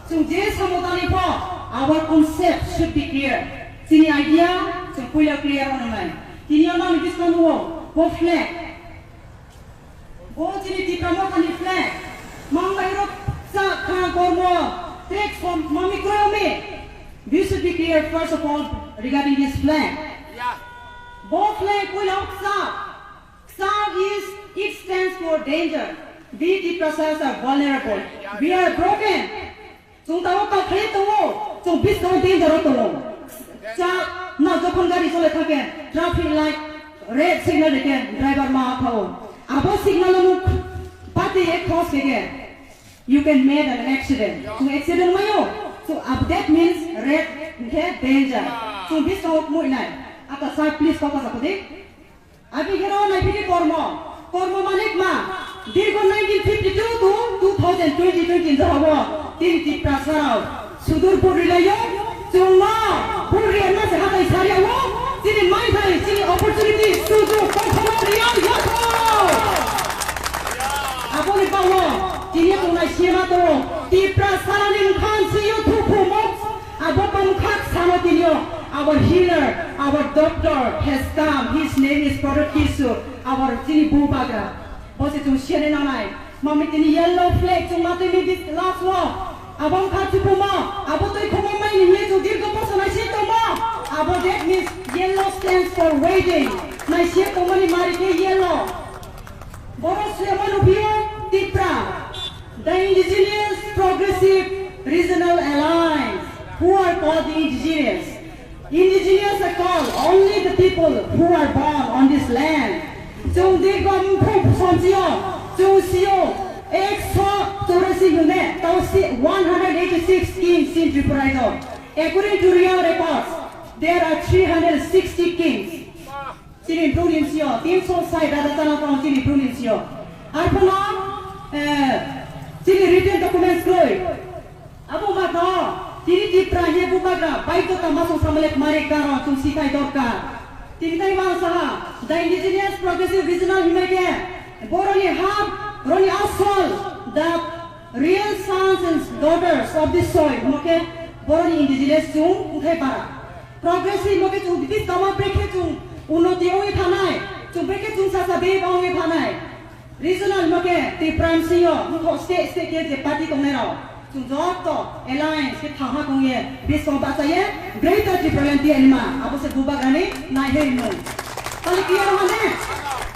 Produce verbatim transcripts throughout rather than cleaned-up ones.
Chwng je samodani pho, our concept should be clear. Chini idea chwng puila clear wngna nai. Tini ano ni biskango bo flag. Bo chini Tipra Mothani flag. Mang bai rok cha kha kormo, trek som mami kromi. We should be clear first of all regarding this flag. Bo flag puila ksa. Ksa is, it stands for danger. We Tiprasas are vulnerable. We are broken. Chwng tabuk kok khlai tongo, chwng biskango danger o tongo. Cha na jokhon gari chole thake, traffic light, red signal reke, driver ma phao. Abo signal o nuk pati ek khos keke, you can make an accident. Chwng accident mayo, so ab-, that means red ke danger. Chwng biskango kmui nai. Ata sir, please kok kasa kudi. Abi kheno naiphili kormo, kormo manik ma, dirgo nineteen fifty-two to two thousand twenty twenty jahao tini Tiprasarao sudur puri layo, chwngno puri riyana se hatai sariao, chini maithai, chini opportunity, sujuk, kokhoma riya yatho. Aboni bawo, tini tongnai sema to, Tiprasarani mkhan siyo thuphumo, Abo bumkhak sano tinio, our healer, our doctor has come. His name is Product Kisu, our chini bubagra. Bo se chwng sene nanai. Mami tini yellow flag chwng matwi ni dis last wo. Abo wngkha chukumo, abo twi khumo mai ni hini chwng dirgo boso nai se tongmo. Abo that means yellow stands for waiting. Nai se tongmani mari khe yellow. Borok swiyama nukliya Tipra, the Indigenous Progressive Regional Alliance, who are called the indigenous. Indigenous are called only the people who are born on this land. Chwng dirgo mphung somsio, chwng sio, ekso chorasi hune, tausi one hundred eighty-six kings in Tripura. According to real records, there are three hundred sixty kings. Chini bru ni sio, tinso sai dada chana tong chini bru ni sio. Arphuno, eh, chini written documents kroi. Abo ma to, chini Tipra ye bubagra, baito ta masong samale kmari karo chwng sikhai dorkar. Tini tai ma saha, the indigenous progressive regional himai ke, boroni ha, roni asol, the real sons and daughters of this soil, moke boroni indigenous chwng uthai para. Progressive moke chwng bisi tama brekhe chwng unnoti ongwi thanai, chwng brekhe chwng sasa bebak ongwi thanai. Regional moke Tipra M C O, mokho state state ke je party tongnai rok, chwng joto alliance ke thangha kongye, bisong bachaye, Greater Tipraland tiyanima, abo se bubagrani naihai mung. Tali clear hande?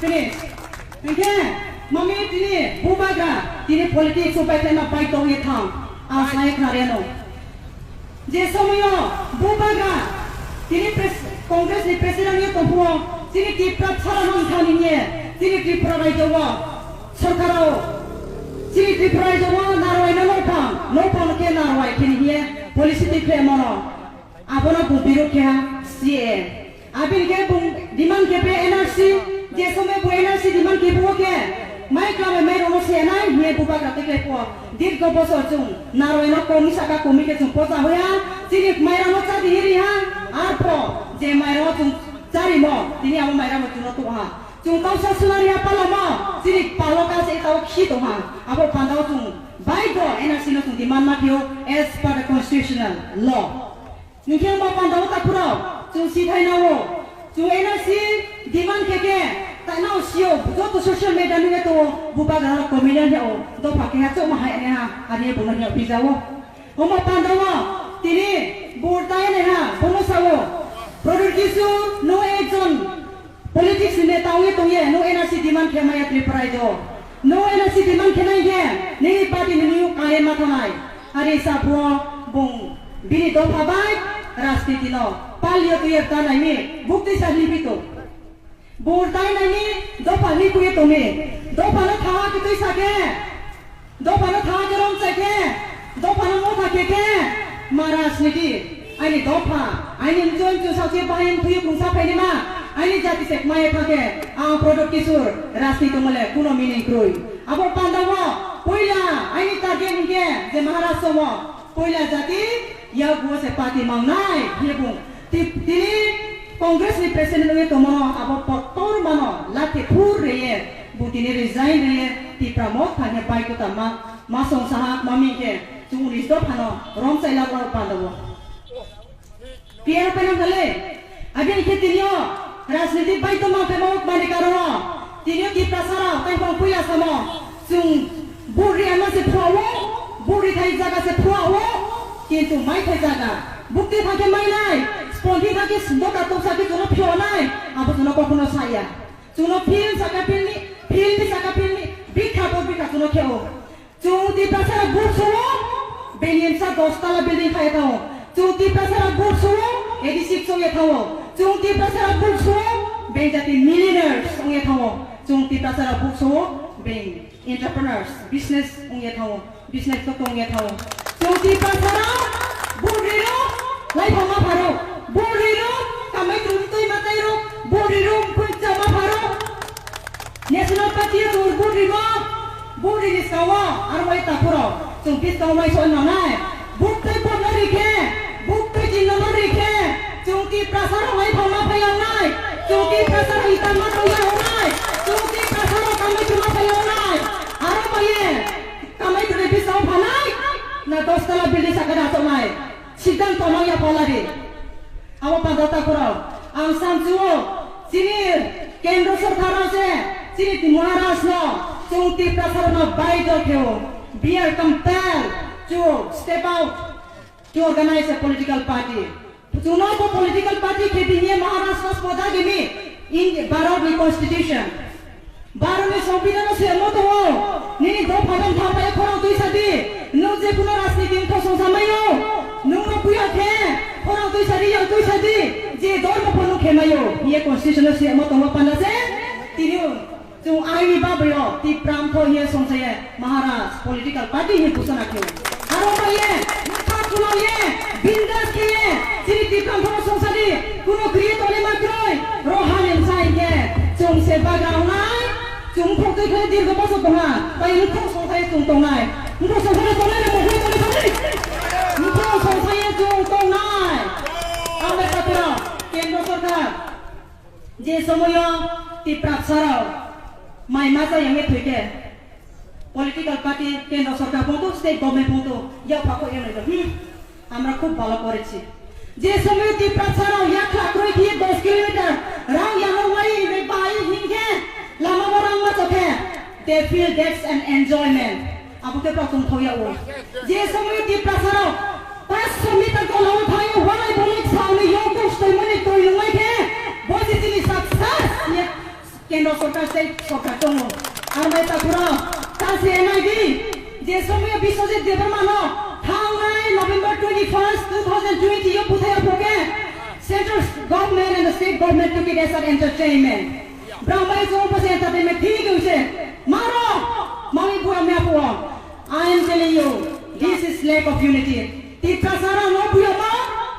Finish. Hingke, mami tini bubagra, tini politics o bai khlaima bai tongye thang, ang sai khnareno. Je somoyo bubagra, tini pres-, Congress ni president ye tongphuo, chini Tipra chara man thani ye, chini Tripura rajyo o, sorkar o, chini Tripura rajyo o narwai no nopang, nopang ke narwai kini ye, policy tikhle mono. Abono bo birod khe ha C A A. Abini khe bo demand khe pe N R C, je somoi bo N R C demand khe bo khe mai klamai mai rono se nai hine bubagra tikle po. Dirgo bosor chwng narwai no komi saka komi khe chwng pocha hoya. Chini mairang no chadi hiri ha. Arpho je mairang no chwng chari mo, tini abo mairang no chwng no tuha. Chwng tausa sunari ha palo mo, chini palo ka se tau khi tongha. Abo pandao chwng bai do N R C no chwng demand ma phio as per the constitutional law. Hingke ma pandao takhurok, chwng sithai nao, chwng N R C demand khe khe, tai nao sio, joto social media nungya tongo, bubagra rok comedian ya o, dopha keha chokma hai ne ha, ani bono hino pijao. Omo pandao, tini bur tai ne ha, bono sao, Product Kisu, no ekjon politics ni neta ongwi tongye, no N R C demand khe maya Tripura raijo. No N R C demand khe nai khe, nini party ni niyok kare ma thanai. Ari sa phuo bung bini dopha bai rajniti no palio tuyer ta naimi bukti sa hlibi to. Bur tai naimi dopha hli kuye tome. Dopha no thaha ke tui sa khe. Dopha no thaha ke rom chai khe. Dopha no motha khe khe. Ma rajniti. Aini dopha. Aini mchoi mchoi sa che bahai mthuyo kungsa phaini ma. Aini jati se kmai pha khe. Ang Product Kishore rajniti mole kuno meaning kroi. Abo pandao poila aini target hingke je Maharashtra mo poila jati yaguo se party mangnai ye bung. Ti-, tini Congress ni president wngwi tongmano abo kotor mano lakhe phur reye bung tini resign reye Tipra Motha khe baikota ma, ma song saha mami khe Chwng unis dophano romchai lagra panda o. Piya pena kale, abini khe tinio rajniti bai tongma khe mawk mani karono tinio Tiprasarok tei bong puila samo chwng buri ama se phuao, buri thai jaga se phuao, kintu mai thai jaga. Bukti thake mai nai, sponti thake doka toksa ke chwngno phio nai, abo chwngno kokhuno saya. Chwngno film saka filmni, filmni saka filmni, bikha bo bikha chwngno kheo. Chwng Tiprasarok vote suo, bini emsa dos tala building khai thango. Chwng Tiprasarok vote suo, A D C chwng ye thango. Chwng Tiprasarok vote suo, bini jati millionaires wng ye thango. Chwng Tiprasarok vote suo, bini entrepreneurs, business wng ye thango. Business to wng ye thango. Chwng Tiprasarok vote riro, lai phama pharo. Vote riro, kamai twi twi matai ro. Vote riro, mukun chama pharo. National Party o chwng vote rimo, vote rini skango, aro bai takhuro, chwng buskang mai soi nangnai. Vote tei vote no rikhe, vote tei tin number rikhe, chwng Tiprasarok mai phama phai nangnai, chwng Tiprasarok ita ma tong nangnai, chwng Tiprasarok kamai tuma phai nangnai. Aro bai kamai twi buskang phanai, na dos tala building saka da chonai. Siddhanto maya phaladi. Abo panda takhurok. Ang samchuo, chini Kendra Sorkar se, chini Maharaj no, chwng Tiprasarok no baidhyo kheo. We are compelled to step out to organize a political party. Chwngno bo political party khe bini Maharaj no spoda gini in Bharat ni constitution. Bharat ni Songbidan no suyamo tongo. Nini dopha dopha bai khorang twi sadi. Nwng je kuno rajniti wngkha songsa maio. Nwng no puya khe khorang twi sadi, yang twi sadi. Je dol no phano khe maio. Ye constitution no suyamo tongo panda se. Tini chwng aini babayo Tipra mtho ye songsa ye Maharaj political party ni busana khe. Aro ba ye, kha kuno ye, bindas khe ye. Chini Tipra mtho songsa di. Kuno kriye tole makroi. Rohan emsa khe. Chwng se bagra wngnai. Chwng khok twi khale dirgo bosor tongha, tai wngkhok songsaye chwng tongnai. Wngkhok songsaye tongnai na mokhe tongwi thangwi? Wngkhok songsaye chwng tongnai. Ang bai takhurok, Kendra Sorkar, je somoyo Tiprasarok mai masa yangwi thwikhe, political party, Kendra Sorkar pungtu, state government pungtu, yak phakho yangwi do. Hmm. Amra khub bhalo korechi. Je somoy Tiprasarok yakhla kroi khe dos kilometer rang yano wari bai bai hinkhe lama bo rang ma chokhe. They feel that's an enjoyment. Abo khe prothom thoya o. Je somoy Tiprasarok paanch sho meter kolao thangwi walai bolai sauni yokos toimani toi nunglai khe bo je chini success ye Kendra Sorkar, State Sorkar tongo. Ang bai takhurok, ta se N I D, je somoyo Biswajit Debbarma no thangnai November twenty-first, two thousand twenty yo buthai aphoke, Central Government and the State Government took it as an entertainment. Brang bai chwng bo se entertainment thik wngse. Maro, mami bura me aphuo. I am telling you, this is lack of unity. Tiprasarok no buyo ma,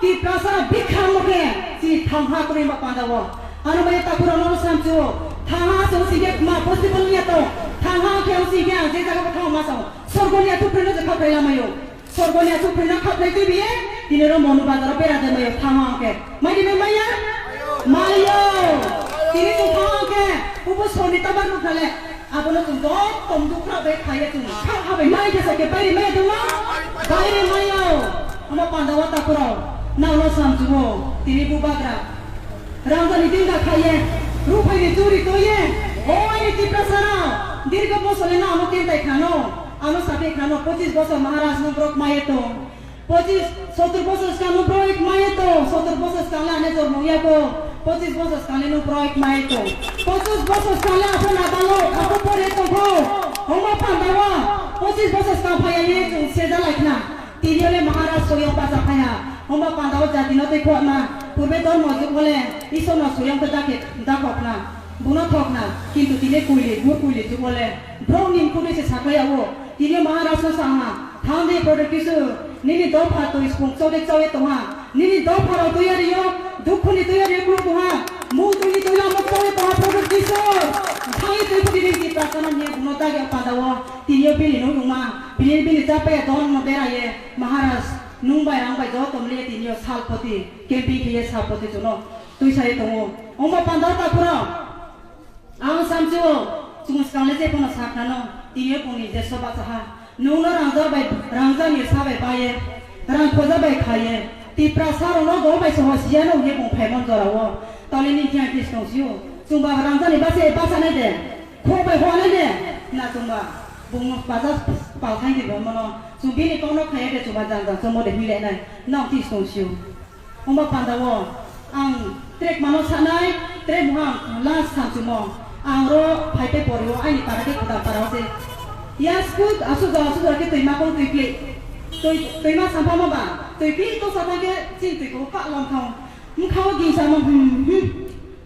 Tiprasarok bikha mo khe, si thangha kwrwi ma panda o. Ano bai takhurok no samchu, thangha se usi khe ma possible ya to, thangha khe usi khe ang je jaga bo thang ma sao. Sorgo ni athu preno je khaplai lamayo. Sorgo ni athu preno khaplai twi biye, tini ro Monu Bazar o bera de mayo thangha khe. Mai di mai maya? Mayo. Tini tu thangha khe, ubo soni tabar no khale. Abono chwng dok tom dukra bai khaiya chwng kha kha bai mai khe sakhe bairi maya dongma? Bairi maya. Omo panda o takhurok nang no samchugo tini bubagra. Rangjani dinga khaiye, ruphai ni churi toye. O aini Tiprasarok, dirgo bosole na ano kentai khano, ano sapi khano, pochis bosor Maharaj no borok maye tong. Pochis, sottor bosor swkang no borok maye to, sottor bosor swkang le ane jormo ya ko, pochis bosor swkang le no borok maye to, pochis bosor swkang le apo nabalo, apo pore tongkho, hongma panda o, pochis bosor swkang phaiya ye chwng seja laikna, tini le Maharaj soyong bacha phaiya, hongma panda o jati no tei khokna, purbe dormo jugole, Isor no soyong khe dakhe dakhokna, buno thokna, kintu tini kuili, bu kuili jugole, borok ni mkuni se saklai o, tini Maharaj no sangha, thangde borok kisu, Nini dopha twi spung chode chawi tongha. Nini dopha rok twi ari yo, dukhu ni twi ari yo kulu tongha. Muk twi ni twi lama chawi tongha Prabhu Jisu. Thai twi pudi ni Tiprasa no ni buno dagi panda o. Tini yo bini nung nungma. Bini bini chapaya don no bera ye. Maharaj nung bai rang bai joto mli tini yo salpoti. Camping khe ye salpoti chuno. Twi sai tongo. Ongba panda ta khura. Ang samchu o. Chung skang le je kono sakna no. Tini yo kuni je soba saha. Nwng no rangja bai, rangja ni sa bai paye, rang khoja bai khaye, Tiprasa rok no dol bai soho siya no hwnwi bung phaimon jora o. Tole ni thiyang kis tong sio. Chwng ba rangja ni base basa nai de. Kho bai ho nai de. Na chwng ba bung no baja pal thang di bung no. Chwng bini kok no khaya de chwng ba jang jang chwng mo de hile nai. Nong kis tong sio. Wngba panda o ang track mano sanai, track muha ang last samsimo. Ang ro phai tei pori o aini para khe kwtal para o se. Ya school asu jora asu jora khe twi ma kong twi pli. Twi, twi ma sampha ma ba. Twi pli to sa thang khe chini twi ko pa long thang. Mkha o ging sa mo, hmm, hmm.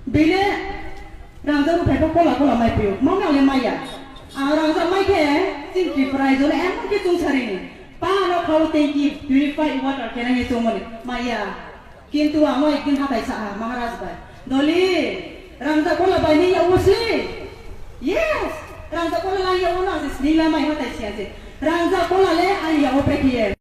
Bile rangja ru phai ko kola kola mai pio. Mo na le maya. Ang rangja mai khe chini Tripura ijo le emon khe chung sari ni. Pa no khao tanki purify water khe nang ye chumani. Maya. Kintu amo ekdin hatai sa ha Maharaj bai. Doli, rangja kola bai ni ya usli. Yes. Rangja kola lang ya ona se sning la mai hatai sia se. Rangja kola le ai ya ope khiye.